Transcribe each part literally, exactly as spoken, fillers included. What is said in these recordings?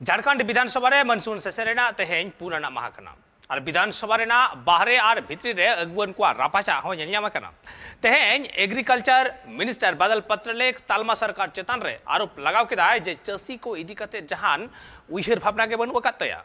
ᱡᱷᱟᱲᱠᱷᱚᱸᱰ ᱵᱤᱫᱷᱟᱱ ᱥᱚᱵᱷᱟ ᱨᱮ ᱢᱟᱱᱥᱩᱱ ᱥᱮᱥᱮᱱ ᱨᱮᱱᱟᱜ ᱛᱮᱦᱮᱧ ᱯᱩᱱ ᱟᱱᱟᱜ ᱢᱟᱦᱟ ᱠᱟᱱᱟ᱾ ᱟᱨ ᱵᱤᱫᱷᱟᱱ ᱥᱚᱵᱷᱟ ᱨᱮᱱᱟᱜ ᱵᱟᱦᱨᱮ ᱟᱨ ᱵᱷᱤᱛᱨᱤ ᱨᱮ ᱟᱹᱜᱩᱣᱟᱹᱱ ᱠᱚᱣᱟᱜ ᱨᱟᱯᱟᱪᱟᱜ ᱦᱚᱸ ᱧᱮᱞ ᱧᱟᱢ ᱟᱠᱟᱱᱟ᱾ ᱛᱮᱦᱮᱧ ᱮᱜᱽᱨᱤᱠᱟᱞᱪᱟᱨ ᱢᱤᱱᱤᱥᱴᱟᱨ ᱵᱟᱫᱚᱞ ᱯᱚᱛᱨᱚᱞᱮᱠᱷ ᱛᱟᱞᱢᱟ ᱥᱚᱨᱠᱟᱨ ᱪᱮᱛᱟᱱ ᱨᱮ ᱟᱨᱳᱯ ᱞᱟᱜᱟᱣ ᱠᱮᱫᱟᱭ ᱡᱮ ᱪᱟᱹᱥᱤ ᱠᱚ ᱤᱫᱤ ᱠᱟᱛᱮ ᱡᱟᱦᱟᱱ ᱩᱭᱦᱟᱹᱨ ᱵᱷᱟᱵᱽᱱᱟ ᱜᱮ ᱵᱟᱹᱱᱩᱜ ᱟᱠᱟᱫ ᱛᱟᱭᱟ᱾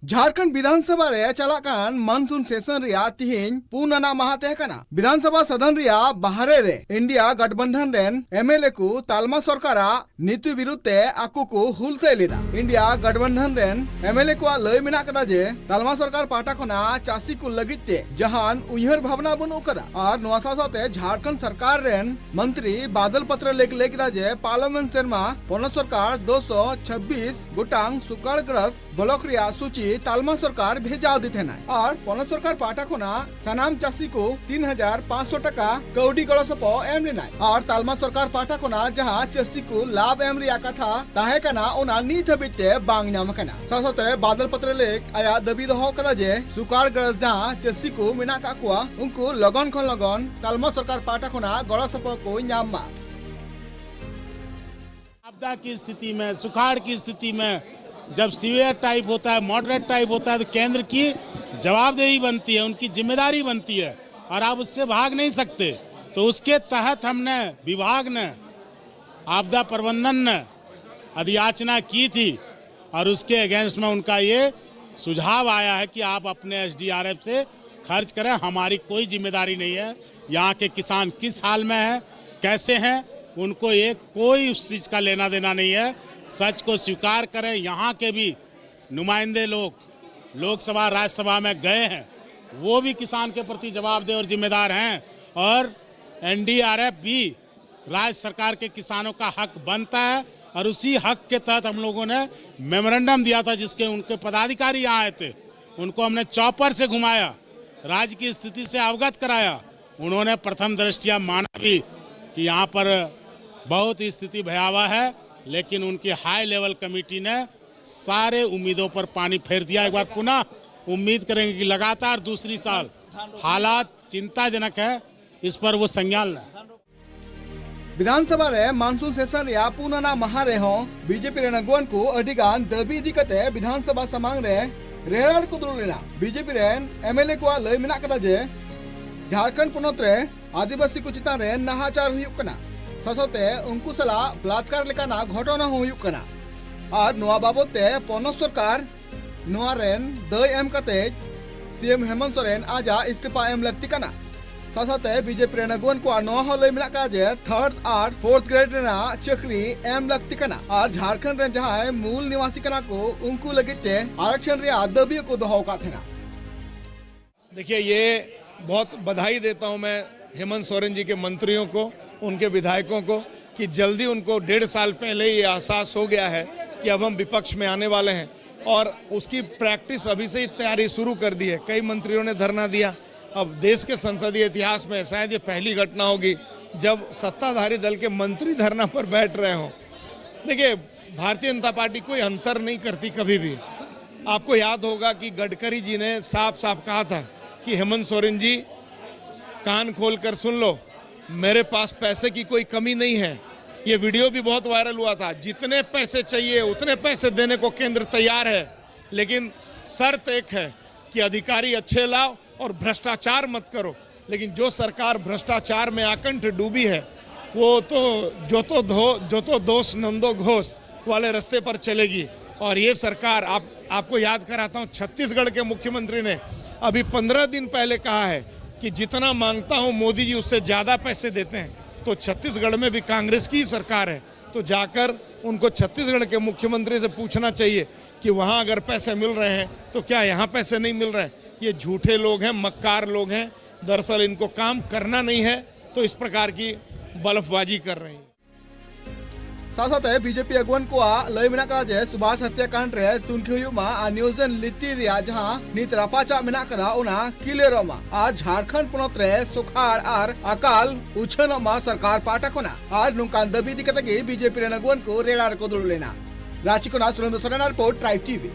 ᱡᱷᱟᱲᱠᱷᱚᱸᱰ ᱵᱤᱫᱷᱟᱱ ᱥᱚᱵᱷᱟ ᱨᱮ ᱪᱟᱞᱟᱜ ᱠᱟᱱ ᱢᱟᱱᱥᱩᱱ ᱥᱮᱥᱚᱱ ᱨᱮᱭᱟᱜ ᱛᱤᱦᱤᱧ ᱯᱩᱱ ᱟᱱᱟᱜ ᱢᱟᱦᱟ ᱛᱟᱦᱮᱸ ᱠᱟᱱᱟ᱾ ᱵᱤᱫᱷᱟᱱ ᱥᱚᱵᱷᱟ ᱥᱚᱫᱚᱱ ᱨᱮᱭᱟᱜ ᱵᱟᱦᱨᱮ ᱨᱮ ᱤᱱᱰᱤᱭᱟ ᱜᱟᱴᱵᱟᱱᱫᱷᱚᱱ ᱨᱮᱱ ᱮᱢᱮᱞᱮ ᱠᱚ ᱛᱟᱞᱢᱟ ᱥᱚᱨᱠᱟᱨᱟᱜ ᱱᱤᱛᱤ ᱵᱤᱨᱩᱫᱷ ᱛᱮ ᱟᱠᱚ ᱠᱚ ᱦᱩᱞᱥᱟᱹᱭ ᱞᱮᱫᱟ᱾ ᱤᱱᱰᱤᱭᱟ ᱜᱟᱴᱵᱟᱱᱫᱷᱚᱱ ᱨᱮᱱ ᱮᱢᱮᱞᱮ ᱠᱚᱣᱟᱜ ᱞᱟᱹᱭ ᱢᱮᱱᱟᱜ ᱠᱟᱫᱟ ᱡᱮ ᱛᱟᱞᱢᱟ ᱥᱚᱨᱠᱟᱨ ᱯᱟᱦᱴᱟ ᱠᱷᱚᱱᱟᱜ ᱪᱟᱹᱥᱤ ᱠᱚ ᱞᱟᱹᱜᱤᱫ ᱛᱮ ᱡᱟᱦᱟᱱ ᱩᱭᱦᱟᱹᱨ ᱵᱷᱟᱵᱽᱱᱟ ᱵᱟᱹᱱᱩᱜ ᱟᱠᱟᱫᱟ᱾ ᱟᱨ ᱱᱚᱣᱟ ᱥᱟᱶ ᱥᱟᱶᱛᱮ ᱡᱷᱟᱲᱠᱷᱚᱸᱰ ᱥᱚᱨᱠᱟᱨ ᱨᱮᱱ ᱢᱚᱱᱛᱨᱤ ᱵᱟᱫᱚᱞ ᱯᱚᱛᱨᱚᱞᱮᱠᱷ ᱞᱟᱹᱭ ᱠᱮᱫᱟ ᱡᱮ ᱯᱟᱨᱞᱟᱢᱮᱱᱴ ᱥᱮᱨᱢᱟ ᱯᱚᱱᱚᱛ ᱥᱚᱨᱠᱟᱨ ᱫᱩᱥᱚ ᱪᱷᱟᱵᱵᱤᱥ ᱜᱚᱴᱟᱝ ᱥᱩᱠᱟᱲᱜᱨᱟᱥ ᱵᱞᱚᱠ ᱨᱮᱭᱟᱜ ᱥᱩᱪᱤ ᱛᱟᱞᱢᱟ ᱥᱚᱨᱠᱟᱨ ᱵᱷᱮᱡᱟ ᱟᱫᱮ ᱛᱟᱦᱮᱱᱟᱭ᱾ ᱟᱨ ᱯᱚᱱᱚᱛ ᱥᱚᱨᱠᱟᱨ ᱯᱟᱦᱴᱟ ᱠᱷᱚᱱᱟᱜ ᱥᱟᱱᱟᱢ ᱪᱟᱹᱥᱤ ᱠᱚ ᱛᱤᱱ ᱦᱟᱡᱟᱨ ᱯᱟᱸᱪᱥᱚ ᱴᱟᱠᱟ ᱠᱟᱹᱣᱰᱤ ᱜᱚᱲᱚ ᱥᱚᱯᱚᱦᱚᱫ ᱮᱢ ᱞᱮᱱᱟᱭ᱾ ᱟᱨ ᱛᱟᱞᱢᱟ ᱥᱚᱨᱠᱟᱨ ᱯᱟᱦᱴᱟ ᱠᱷᱚᱱᱟᱜ ᱡᱟᱦᱟᱸ ᱪᱟᱹᱥᱤ ᱠᱚ ᱞᱟᱵᱷ ᱮᱢ ᱨᱮᱭᱟᱜ ᱠᱟᱛᱷᱟ ᱛᱟᱦᱮᱸ ᱠᱟᱱᱟ, ᱚᱱᱟ ᱱᱤᱛ ᱦᱟᱹᱵᱤᱡ ᱛᱮ ᱵᱟᱝ ᱧᱟᱢ ᱟᱠᱟᱱᱟ᱾ ᱥᱟᱶ ᱥᱟᱶᱛᱮ ᱵᱟᱫᱚᱞ ᱯᱚᱛᱨᱚᱞᱮᱠᱷ ᱟᱭᱟᱜ ᱫᱟᱹᱵᱤ ᱫᱚᱦᱚ ᱠᱟᱫᱟ ᱡᱮ ᱥᱩᱠᱟᱲᱜᱨᱟᱥ ᱡᱟᱦᱟᱸ ᱪᱟᱹᱥᱤ ᱠᱚ ᱢᱮᱱᱟᱜ ᱠᱟᱜ ᱠᱚᱣᱟ, ᱩᱱᱠᱩ ᱞᱚᱜᱚᱱ ᱠᱷᱚᱱ ᱞᱚᱜᱚᱱ ᱛᱟᱞᱢᱟ ᱥᱚᱨᱠᱟᱨ ᱯᱟᱦᱴᱟ ᱠᱷᱚᱱᱟᱜ ᱜᱚᱲᱚ ᱥᱚᱯᱚᱦᱚᱫ ᱠᱚ ᱧᱟᱢ ᱢᱟ᱾ आपदा की स्थिति में, सुखाड़ की स्थिति में जब सीवियर टाइप होता है, मॉडरेट टाइप होता है, तो केंद्र की जवाबदेही बनती है, उनकी जिम्मेदारी बनती है और आप उससे भाग नहीं सकते। तो उसके तहत हमने, विभाग ने, आपदा प्रबंधन ने अधियाचना की थी और उसके अगेंस्ट में उनका ये सुझाव आया है कि आप अपने एसडीआरएफ से खर्च करें, हमारी कोई जिम्मेदारी नहीं है। यहाँ के किसान किस हाल में हैं, कैसे हैं, उनको एक कोई उस चीज़ का लेना देना नहीं है। सच को स्वीकार करें। यहाँ के भी नुमाइंदे लोग लोकसभा, राज्यसभा में गए हैं, वो भी किसान के प्रति जवाबदेह और जिम्मेदार हैं। और एनडीआरएफ भी राज्य सरकार के किसानों का हक बनता है और उसी हक के तहत हम लोगों ने मेमोरेंडम दिया था, जिसके उनके पदाधिकारी यहाँ आए थे, उनको हमने चॉपर से घुमाया, राज्य की स्थिति से अवगत कराया। उन्होंने प्रथम दृष्टिया माना भी कि यहाँ पर बहुत ही स्थिति भयावह है, लेकिन उनकी हाई लेवल कमेटी ने सारे उम्मीदों पर पानी फेर दिया। एक बार पुनः उम्मीद करेंगे कि लगातार दूसरी साल हालात चिंताजनक है, इस पर वो संज्ञान लें। ᱵᱤᱫᱷᱟᱱ ᱥᱚᱵᱷᱟ ᱨᱮ ᱢᱟᱱᱥᱩᱱ ᱥᱮᱥᱚᱱ ᱨᱮᱭᱟᱜ ᱯᱩᱱ ᱟᱱᱟᱜ ᱢᱟᱦᱟ ᱨᱮᱦᱚᱸ ᱵᱤᱡᱮᱯᱤ ᱨᱮᱱ ᱟᱹᱜᱩᱣᱟᱹᱱ ᱠᱚ ᱟᱹᱰᱤ ᱜᱟᱱ ᱫᱟᱹᱵᱤ ᱤᱫᱤ ᱠᱟᱛᱮ ᱵᱤᱫᱷᱟᱱ ᱥᱚᱵᱷᱟ ᱥᱟᱢᱟᱝ ᱨᱮ ᱨᱮᱲᱟᱲ ᱠᱚ ᱫᱩᱲᱩᱵ ᱞᱮᱱᱟ᱾ ᱵᱤᱡᱮᱯᱤ ᱨᱮᱱ ᱮᱢᱮᱞᱮ ᱠᱚᱣᱟᱜ ᱞᱟᱹᱭ ᱢᱮᱱᱟᱜ ᱟᱠᱟᱫᱟ ᱡᱮ ᱡᱷᱟᱲᱠᱷᱚᱸᱰ ᱯᱚᱱᱚᱛ ᱨᱮ ᱟᱹᱫᱤᱵᱟᱹᱥᱤ ᱠᱚ ᱪᱮᱛᱟᱱ ᱨᱮ ᱱᱟᱦᱟᱪᱟᱨ ᱦᱩᱭᱩᱜ ᱠᱟᱱᱟ, ᱥᱟᱶ ᱥᱟᱶᱛᱮ ᱩᱱᱠᱩ ᱥᱟᱞᱟᱜ ᱵᱞᱟᱛᱠᱟᱨ ᱞᱮᱠᱟᱱᱟᱜ ᱜᱷᱚᱴᱚᱱᱟ ᱦᱚᱸ ᱦᱩᱭᱩᱜ ᱠᱟᱱᱟ᱾ ᱟᱨ ᱱᱚᱣᱟ ᱵᱟᱵᱚᱛ ᱛᱮ ᱯᱚᱱᱚᱛ ᱥᱚᱨᱠᱟᱨ ᱱᱚᱣᱟ ᱨᱮᱱ ᱫᱟᱹᱭ ᱮᱢ ᱠᱟᱛᱮ ᱥᱤ ᱮᱢ ᱦᱮᱢᱚᱱᱛ ᱥᱚᱨᱮᱱ ᱟᱡᱟᱜ ᱤᱥᱛᱤᱯᱷᱟ ᱮᱢ ᱞᱟᱹᱠᱛᱤ ᱠᱟᱱᱟ᱾ ᱥᱟᱶ ᱥᱟᱶᱛᱮ ᱵᱤᱡᱮᱯᱤ ᱨᱮᱱ ᱟᱹᱜᱩᱣᱟᱹᱱ ᱠᱚᱣᱟᱜ ᱱᱚᱣᱟ ᱦᱚᱸ ᱞᱟᱹᱭ ᱢᱮᱱᱟᱜ ᱟᱠᱟᱫᱟ ᱡᱮ ᱛᱷᱟᱨᱰ ᱟᱨ ᱯᱷᱳᱨᱛᱷ ᱜᱨᱮᱰ ᱨᱮᱱᱟᱜ ᱪᱟᱹᱠᱨᱤ ᱮᱢ ᱞᱟᱹᱠᱛᱤ ᱠᱟᱱᱟ ᱟᱨ ᱡᱷᱟᱲᱠᱷᱚᱸᱰ ᱨᱮᱱ ᱡᱟᱦᱟᱸᱭ ᱢᱩᱞ ᱱᱤᱣᱟᱥᱤ ᱠᱟᱱᱟ ᱠᱚ ᱩᱱᱠᱩ ᱞᱟᱹᱜᱤᱫ ᱛᱮ ᱟᱨᱟᱠᱥᱚᱱ ᱨᱮᱭᱟᱜ ᱫᱟᱹᱵᱤ ᱠᱚ ᱫᱚᱦᱚ ᱟᱠᱟᱫ ᱛᱟᱦᱮᱱᱟ᱾ देखिए, ये बहुत बधाई देता हूं मैं हेमंत सोरेन जी के मंत्रियों को, उनके विधायकों को, कि जल्दी उनको डेढ़ साल पहले ये एहसास हो गया है कि अब हम विपक्ष में आने वाले हैं, और उसकी प्रैक्टिस अभी से ही तैयारी शुरू कर दी है। कई मंत्रियों ने धरना दिया। अब देश के संसदीय इतिहास में शायद ये पहली घटना होगी जब सत्ताधारी दल के मंत्री धरना पर बैठ रहे हों। देखिए, भारतीय जनता पार्टी कोई अंतर नहीं करती कभी भी। आपको याद होगा कि गडकरी जी ने साफ साफ कहा था कि हेमंत सोरेन जी, कान खोल कर सुन लो, मेरे पास पैसे की कोई कमी नहीं है। ये वीडियो भी बहुत वायरल हुआ था। जितने पैसे चाहिए उतने पैसे देने को केंद्र तैयार है, लेकिन शर्त एक है कि अधिकारी अच्छे लाओ और भ्रष्टाचार मत करो। लेकिन जो सरकार भ्रष्टाचार में आकंठ डूबी है, वो तो जो तो धो जो तो दोष नंदो घोष वाले रास्ते पर चलेगी। और ये सरकार, आप आपको याद कराता हूं, छत्तीसगढ़ के मुख्यमंत्री ने अभी पंद्रह दिन पहले कहा है कि जितना मांगता हूं मोदी जी उससे ज्यादा पैसे देते हैं। तो छत्तीसगढ़ में भी कांग्रेस की ही सरकार है, तो जाकर उनको छत्तीसगढ़ के मुख्यमंत्री से पूछना चाहिए कि वहां अगर पैसे मिल रहे हैं तो क्या यहां पैसे नहीं मिल रहे हैं। ये झूठे लोग हैं, मक्कार लोग हैं। दरअसल इनको काम करना नहीं है, तो इस प्रकार की बलफबाजी कर रहे हैं। ᱥᱟᱶ ᱥᱟᱶᱛᱮ ᱵᱤᱡᱮᱯᱤ ᱟᱹᱜᱩᱣᱟᱹᱱ ᱠᱚᱣᱟᱜ ᱞᱟᱹᱭ ᱢᱮᱱᱟᱜ ᱟᱠᱟᱫᱟ ᱡᱮ ᱥᱩᱵᱷᱟᱥ ᱦᱚᱛᱭᱟᱠᱟᱱᱰ ᱨᱮ ᱛᱩᱱᱠᱷᱤ ᱦᱩᱭᱩᱜ ᱢᱟ ᱟᱨ ᱱᱤᱭᱳᱡᱚᱱ ᱞᱤᱛᱤ ᱨᱮᱭᱟᱜ ᱡᱟᱦᱟᱸ ᱱᱤᱛ ᱨᱟᱯᱟᱪᱟᱜ ᱢᱮᱱᱟᱜ ᱟᱠᱟᱫᱟ ᱚᱱᱟ ᱠᱞᱤᱭᱟᱨᱚᱜ ᱢᱟ ᱟᱨ ᱡᱷᱟᱲᱠᱷᱚᱸᱰ ᱯᱚᱱᱚᱛ ᱨᱮ ᱥᱩᱠᱷᱟᱲ ᱟᱨ ᱟᱠᱟᱞ ᱩᱪᱷᱟᱹᱱᱚᱜ ᱢᱟ ᱥᱚᱨᱠᱟᱨ ᱯᱟᱦᱴᱟ ᱠᱷᱚᱱᱟᱜ᱾ ᱟᱨ ᱱᱚᱝᱠᱟᱱ ᱫᱟᱹᱵᱤ ᱤᱫᱤ ᱠᱟᱛᱮ ᱜᱮ ᱵᱤᱡᱮᱯᱤ ᱨᱮᱱ ᱟᱹᱜᱩᱣᱟᱹᱱ ᱠᱚ ᱨᱮᱲᱟ ᱨᱮᱠᱚ ᱫᱩᱲᱩᱵ ᱞᱮᱱᱟ᱾ ᱨᱟᱸᱪᱤ ᱠᱷᱚᱱᱟᱜ ᱥᱩᱨᱮᱱᱫᱨᱚ ᱥᱚᱨᱮᱱᱟᱜ ᱨᱤᱯᱳᱨᱴ, ᱴᱨᱟᱭᱤᱵᱽ ᱴᱤᱵᱷᱤ᱾